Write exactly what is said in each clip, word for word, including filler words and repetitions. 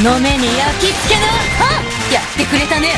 の目に、あ、やってくれたね。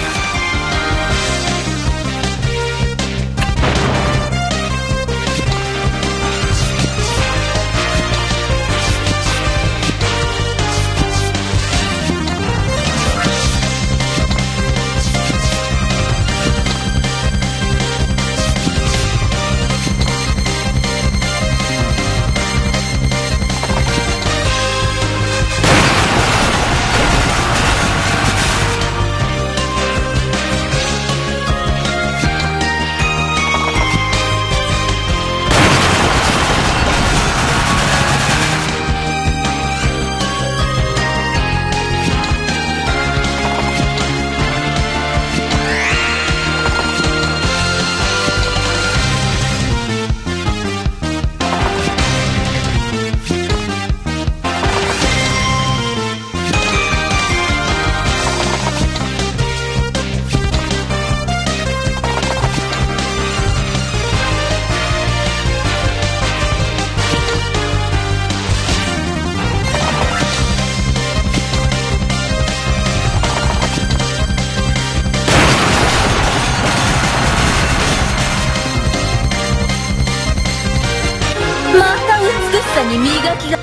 また美しさに磨きが。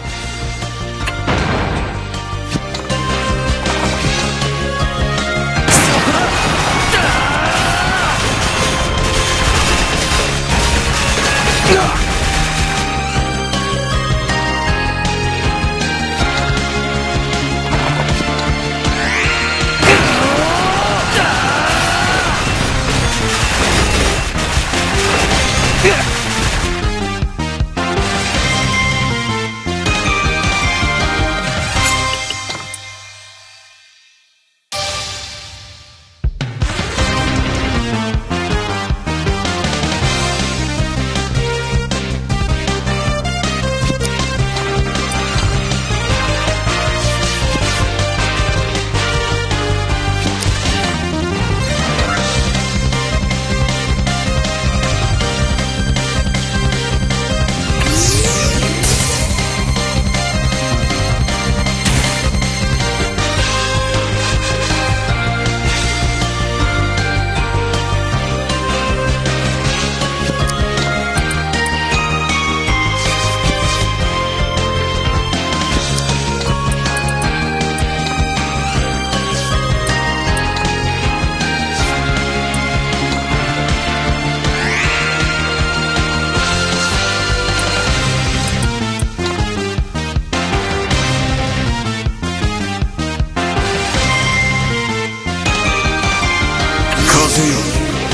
風よ、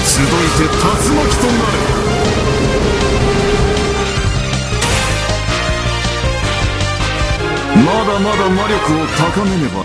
集いて竜巻となれ。まだまだ魔力を高めねば。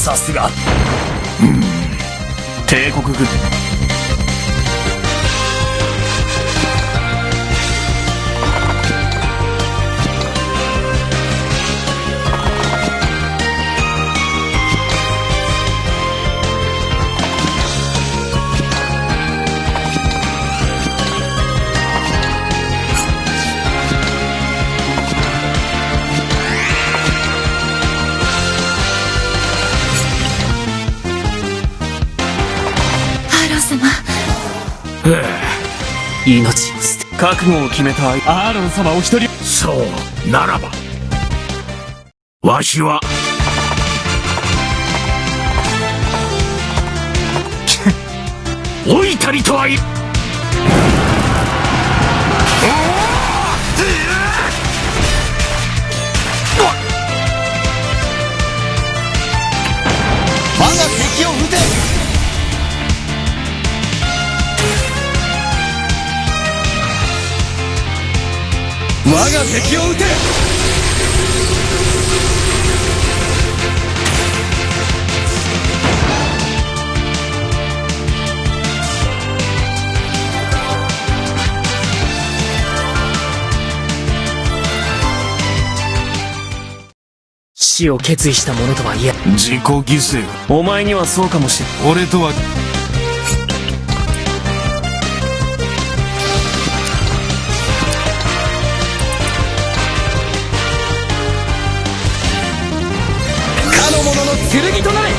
さすが。うん。帝国軍。 アーロン様。命を捨て。覚悟を決めた相。アーロン様お一人。そうならば、わしは、老いたりとはい。 我が敵を討て。我が敵を討て。 死を決意した者とはいえ。自己犠牲。お前にはそうかもしれん。俺とは。 かの者の剣となれ。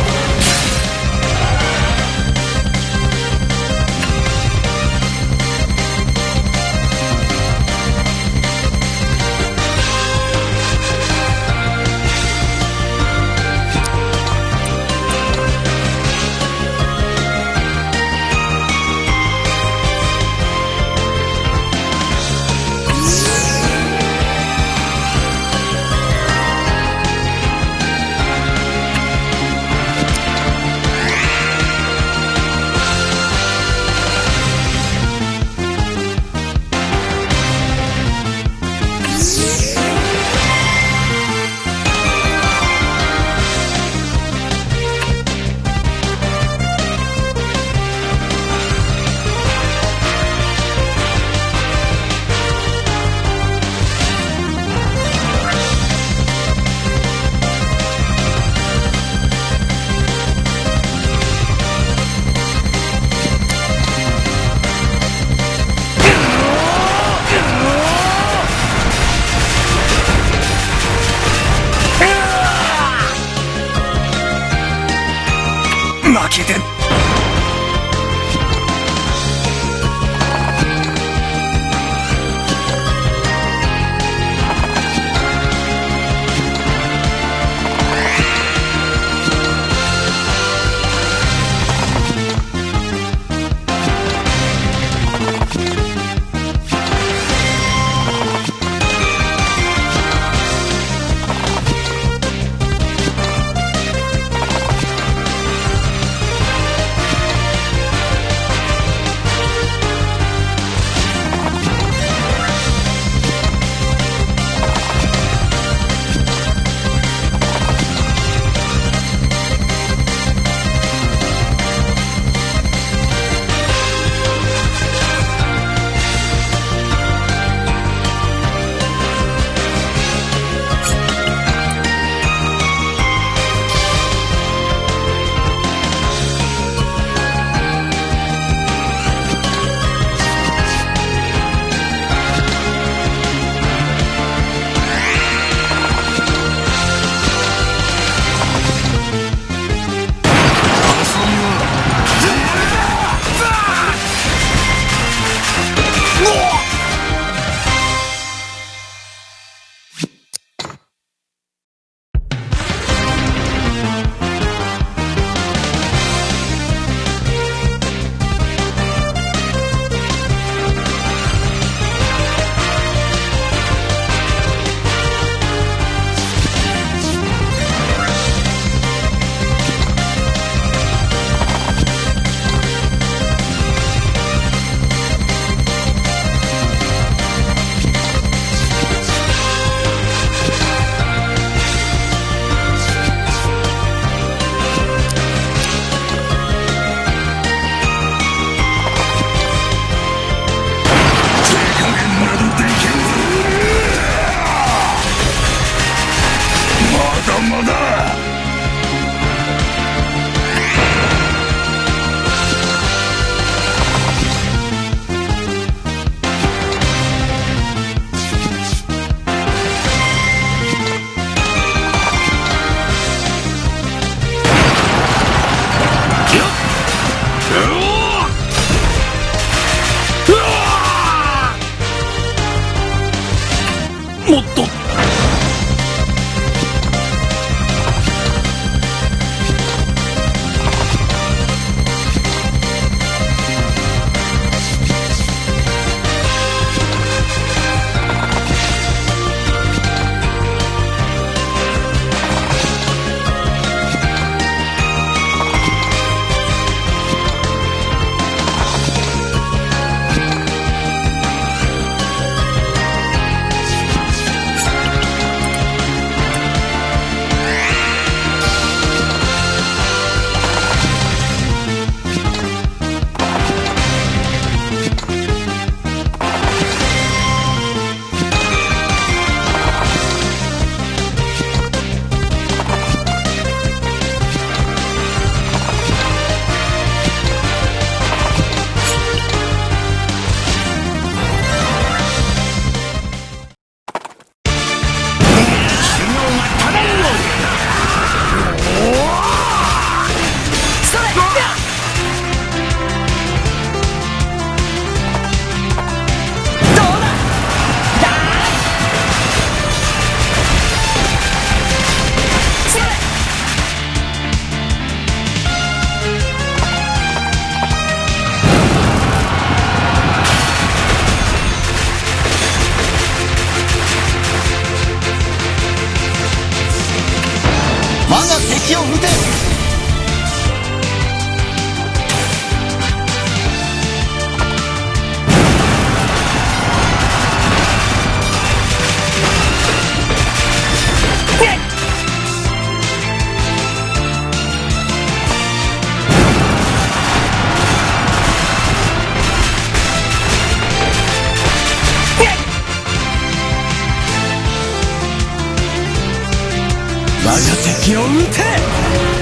負けて。まだ。もっと。我が敵を討て。我が敵を討て。